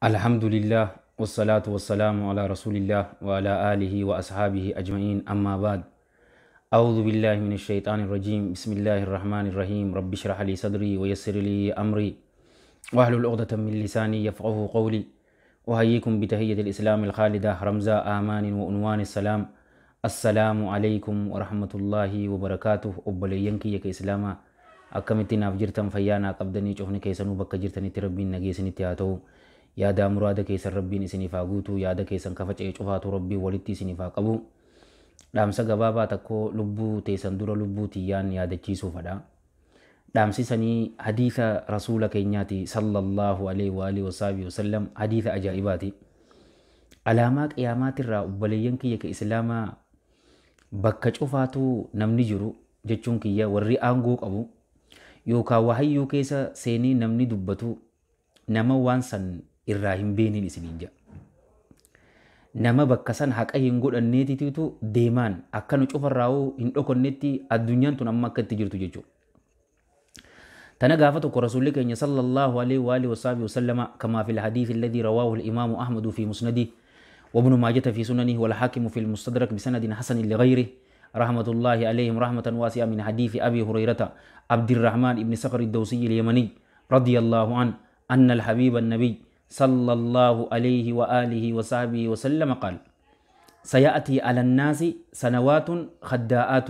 الحمد لله والصلاة والسلام على رسول الله وعلى آله وأصحابه أجمعين، أما بعد، أعوذ بالله من الشيطان الرجيم، بسم الله الرحمن الرحيم، رب اشرح لي صدري ويسر لي أمري واحلل عقدة من لساني يفقه قولي. أحييكم بتحية الإسلام الخالدة، رمز آمان وعنوان السلام، السلام عليكم ورحمة الله وبركاته. Obboleeyyan kiyya ka Islaamaa, akkamitti naaf jirtan? Fayyaanaa qabdanii? Cufni keessanuu bakka jirtanitti Rabbiin nageessinitti haa ta'u. Yaada muraada keessan Rabbiin isiniif haa guutu, yaada keessan kafa ce'e cufaatu Rabbiin walitti isiniif haa qabu. Dhaamsa gabaabaa tokko lubbuu teessan dura lubbuu tiyyaan yaadachiisuufadha. Dhaamsi sanii hadiisa rasuula keenyaati sallallahu alaihi wa alihi wasallam, hadiisa ajaa'ibaati. Alaamaa qiyaamaatirraa, obboleeyyan kiyya ka Islaamaa, bakka cufaatu namni jiru jechuun kiyya warri aangoo qabu yookaan wahayyuu keessa seenee namni dubbatu nama waan san irraa hin beeniin isiniin jedha. Nama bakka san haqa hin godhanneetitu deemaan akka nu cufarraa'uu hin dhokonnetti addunyaan tun amma akka itti jirtu jechuudha. Tana gaafa tokko rasuulli keenya sallallahu alaihi wa alihi wasallama, كما في الحديث الذي رواه الإمام أحمد في مسنده وابن ماجة في سننه والحاكم في المستدرك بسند حسن لغيره رحمة الله عليهم رحمة واسعة، من حديث أبي هريرة عبد الرحمن بن صخر الدوسي اليمني رضي الله عنه أن الحبيب النبي صلى الله عليه وآله وصحبه وسلم قال: سيأتي على الناس سنوات خداعات.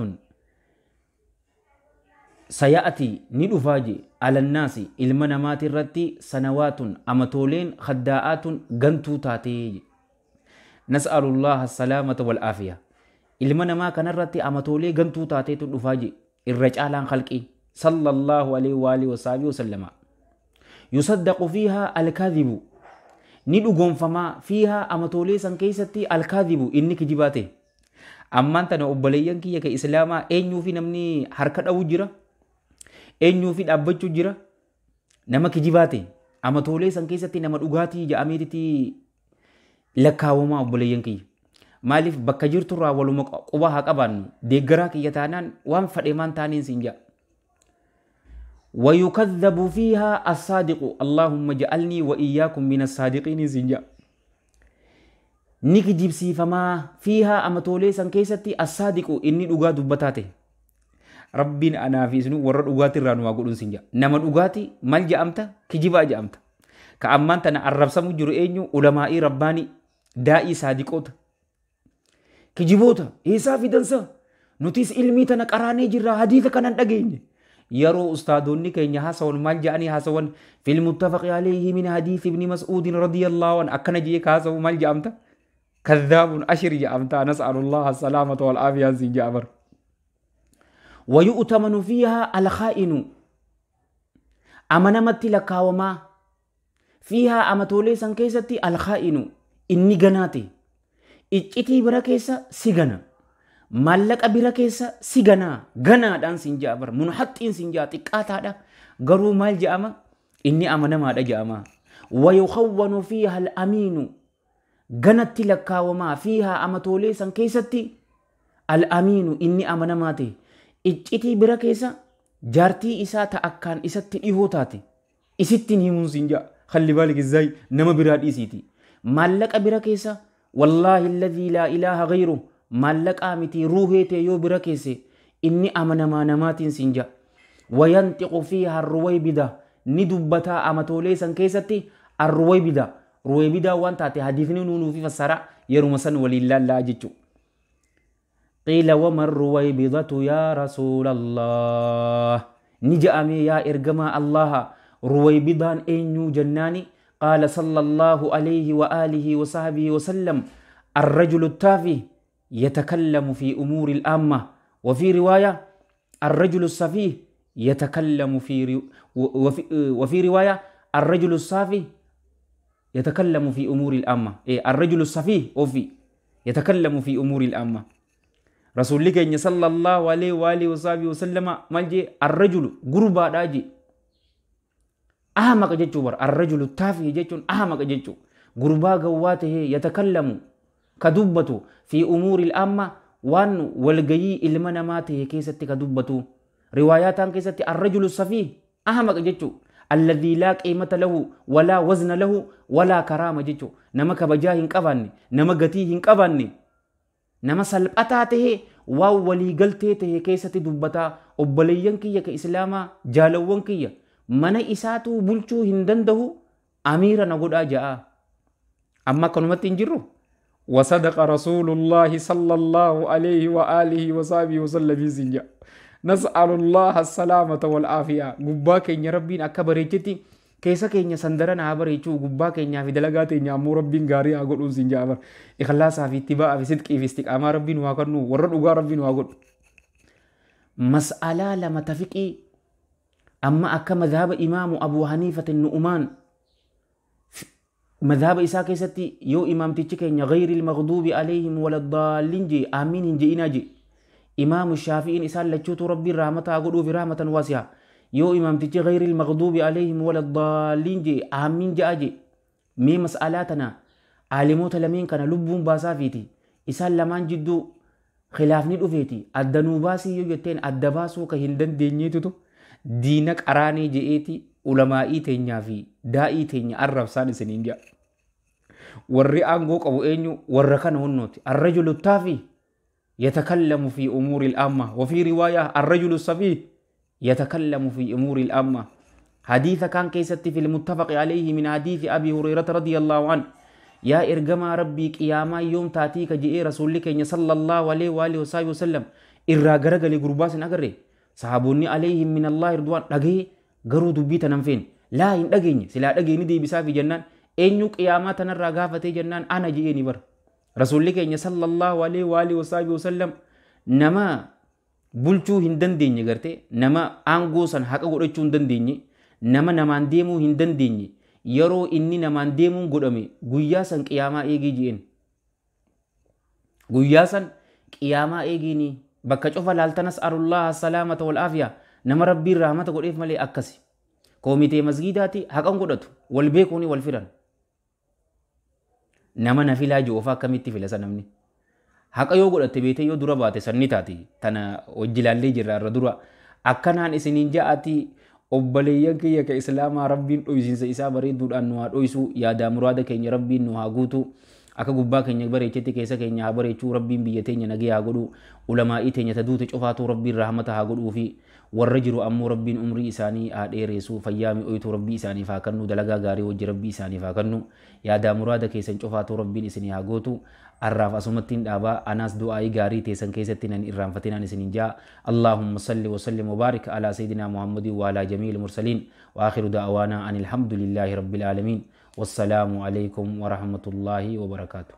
سيأتي ni dhufa je على الناس ilma namaati irratti سنوات amatoleen خداعات gantuu taatee. نسأل الله السلامة والعافية. Ilma namaa kanarratti amatoolee gantuu taateetu dhufaa je irra caalaan khalqii صلى الله عليه وآله وصحبه وسلم. يصدق فيها الكاذب ni dhugoonfamaa فيها amatoolee san keessatti الكاذب inni kijibaa ta'e. Ammaan tana, obboleeyyan kiyya ka Islaamaa, eenyuu fi namni harka dha'u jira, eenyuu fi dhaabbachuu jira? Nama kijibaa ta'e. Amatoolee san keessatti nama dhugaatii ja'ameetiti lakkaawamaa, obboleeyyan kiyya. Maaliif? Bakka jirturraa waluma quba haa qabaannu. Deeggaraa kiyya taanaan waan fadheemaan taaniin siin ja'a. ويكذب فيها الصادق، اللهم اجعلني وإياكم من الصادقين siin ja'a. Ni kijibsiifamaa فيها amatoolee san keessatti الصادق inni dhugaa dubbataa ta'e. Rabbiin anaa fi isinuu warra dhugaatii irraa nu haa godhuun siin ja'a. Nama dhugaatii maal ja'amta? Kijibaa ja'amta. Ka ammaan tana arrabsamu jiru eenyu? Ulamaa'ii rabbaanii, daa'ii saadiqoota. Kijiboota eessaa fidansa? Nutis ilmii tana qaraanee jirra, hadiisa kanan dhageenye. Yeroo ustaadonni keenya haasawan maal jedhanii haasawan? في المتفق عليه من حديث ابن مسعود رضي الله عنه akkana jee haasawu maal jedhamta? كذاب أشر jedhamta. نسأل الله السلامة والعافية siin jedhamar. ويؤتمن فيها الخائن amanamatti lakkaawamaa فيها amatoolee san keessatti الخائن inni ganaate. Iccitii bira keessa si gana, maallaqa bira keessa si ganaa, ganaadhaan siin ja'a bara, munhaxxiin siin ja'a, xiqqaataadha garuu maal je'ama? Inni amanamaadha je'ama. ويخون فيها الأمين ganatti lakkaawamaa فيها amatoolee san keessatti الأمين inni amanamaa ta'e. Iccitii bira keessa jaartii isaa ta akkaan isatti dhihoo taate isittiin himuun siin ja'a. خلي بالك ازاي nama biraa dhiisiiti. Maallaqa bira keessa, والله الذي لا إله غيره, maallaqaa miti ruuhee ta'e yoo bira keesse inni amanamaa namaatiin siin ja'a. وينطق فيها الرويبضة ni dubbataa amatoolee san keessatti الرويبضة. Ruwaybidaa waan taate hadiisni nuunuu fi fassara yeruma san waliin laallaa jechuudha. قيل وما الرويبضة يا رسول الله? Ni ja'ame, yaa ergamaa Allaha, ruwaybidaan eenyuu jennaani, قال صلى الله عليه وآله وصحبه وسلم: الرجل التافه يتكلم في أمور العامة. وفي رواية: الرجل السفيه يتكلم في وفي رواية: الرجل الصافي يتكلم في أمور العامة. إيه، الرجل السفيه وفي يتكلم في أمور العامة. Rasuulli keenya صلى الله عليه وآله وصحبه وسلم maal jee? الرجل gurbaadhaa jee, ahmaqa jechuu bar. الرجل التافه jechuun ahmaqa jechuu, gurbaa gawwaa tahee يتكلم ka dubbatu في أمور العامة waan walgayii ilma namaa tahe keessatti ka dubbatu. Riwaayaataan keessatti الرجل السفيه ahmaqa jechuu. Alladhii laa qiimata lahu walaa wazna lahu walaa karaama jechuudha. Nama kabajaa hin qabaanne, nama gatii hin qabaanne, nama salphataa ta'e waan waliigaltee ta'e keessatti dubbataa. Obboleeyyan kiyya ka islaamaa, jaalawwan kiyya, mana isaatuu bulchuu hin danda'u, amiira na godhaa ja'a. Amma akkanumatti hin jirru. وصدق رسول الله صلى الله عليه وآله وصحبه وسلم سنجا. نسأل الله السلامة والعافية. Gubbaa keenya Rabbiin akka bareechetti keessa keenya sandaran haa bareechuu, gubbaa keenyaa fi dalagaa teenya ammoo Rabbiin gaarii haa godhuun sin jaa bar. Ikhlaasaa fi ittiba'aa fi sidqii fi istiqaamaa Rabbiin waa kennu, warra dhugaa Rabbiin waa godhu. Mas'alaa lama tafiqii amma akka madhaba imaamu Abu Haniifatin Nu'umaan madhaba isaa keessatti yoo imaamtichi keenya ghayril maghduubi alayhim waladdaalliin jee aamiin hin je'inaa jee. Imaamu Shaafi'iin isaan lachuutu Rabbiin rahmata haa godhuufi rahmatan waasi'a. Yoo imaamtichi ghayril maghduubi alayhim waladdaalliin jee aamiin je'a jee. Mee mas'alaa tana aalimoota lameen kana lubbuun baasaafiiti. Isaan lamaan jidduu khilaafni dhufeeti. Adda nuu baasii yoo jetteen adda baasuu ka hin dandeenyeetutu diina qaraanee je'eeti ulamaa'ii teenyaa fi daa'ii teenya arrabsaan isiniin ja'a. Warri aangoo qabu eenyu? Warra kana hunnooti. Arrajulu taafi yatakallamu fi umuuri al-amma wa fi riwaayaa arrajulu safiih yatakallamu fi umuuri al-amma. Hadiisa kaan keessatti fil muttafaqi alayhi min hadiisi Abi Hurayrata radiyallahu anhu yaa ergamaa Rabbii qiyaamaa yoom taatii ka je'ee rasuulli keenya sallallahu alaihi wa alihi wa sallam irraa garagalee gurbaa sin agarre. Sahaboonni alayhim min Allah ridwaan dhagee garuu dubbii tanan feene. Laa hin dhageenye, silaa dhageenyi deebisaa fi jennaan eenyu qiyaamaa tanarraa gaafatee jennaan ana je'ee ni bara. Rasuulli keenya sallallahu alaihi wa alihi wa sallam nama bulchuu hin dandeenye gartee, nama aangoo san haqa godhachuu hin dandeenye, nama namaan deemuu hin dandeenye, yeroo inni namaan deemuun godhame guyyaa san qiyaamaa eegii je'een. Guyyaa san qiyaamaa eegiini bakka cufa laaltanas arullaha salaamata wal aafiyaa nama Rabbiin rahmata godheef malee akkasi. Koomitee masgiidaati haqan godhatu wal beekuuni wal firan. Nama na filaa jiru ofaa akkamitti fila san namni. Haqa yoo godhatte beetee yoo dura baate sanni taati. Tana hojii laallee jirra irra dura. Akkanaan isiniin ja'aati obboleeyyan kiyya ka islaamaa Rabbiin dhoysiinsa isaa bareedduudhaan nu haa dhoysu, yaadaa muraada keenya Rabbiin nu haa guutu. Akka gubbaa keenya bareechetti keessa keenya haa bareechuu, Rabbiin biyya teenya nagee haa godhu, ulamaa'ii teenya ta duute cofaatu Rabbiin rahmata haa godhuu fi warra jiru ammoo Rabbiin umrii isaanii haa dheeressu, fayyaa mi'ooytu Rabbii isaaniif haa kennu, dalagaa gaarii wajji Rabbii isaaniif haa kennu, yaadaa muraada keessan cofaatu Rabbiin isinii haa gootu. Arraaf asumatti hin dhaabaa, anaas du'aa'ii gaarii teessan keessatti nan irraanfatinaan isiniin jaa. Allahumma salli wa sallim wa baarik alaa sayyidinaa Muhammadin wa alaa jamiil mursaliin wa akhiru da'awaanaa anil hamdulillahi rabbil aalamiin. Wassalaamu alaikum wa rahmatullahi wa barakaatuh.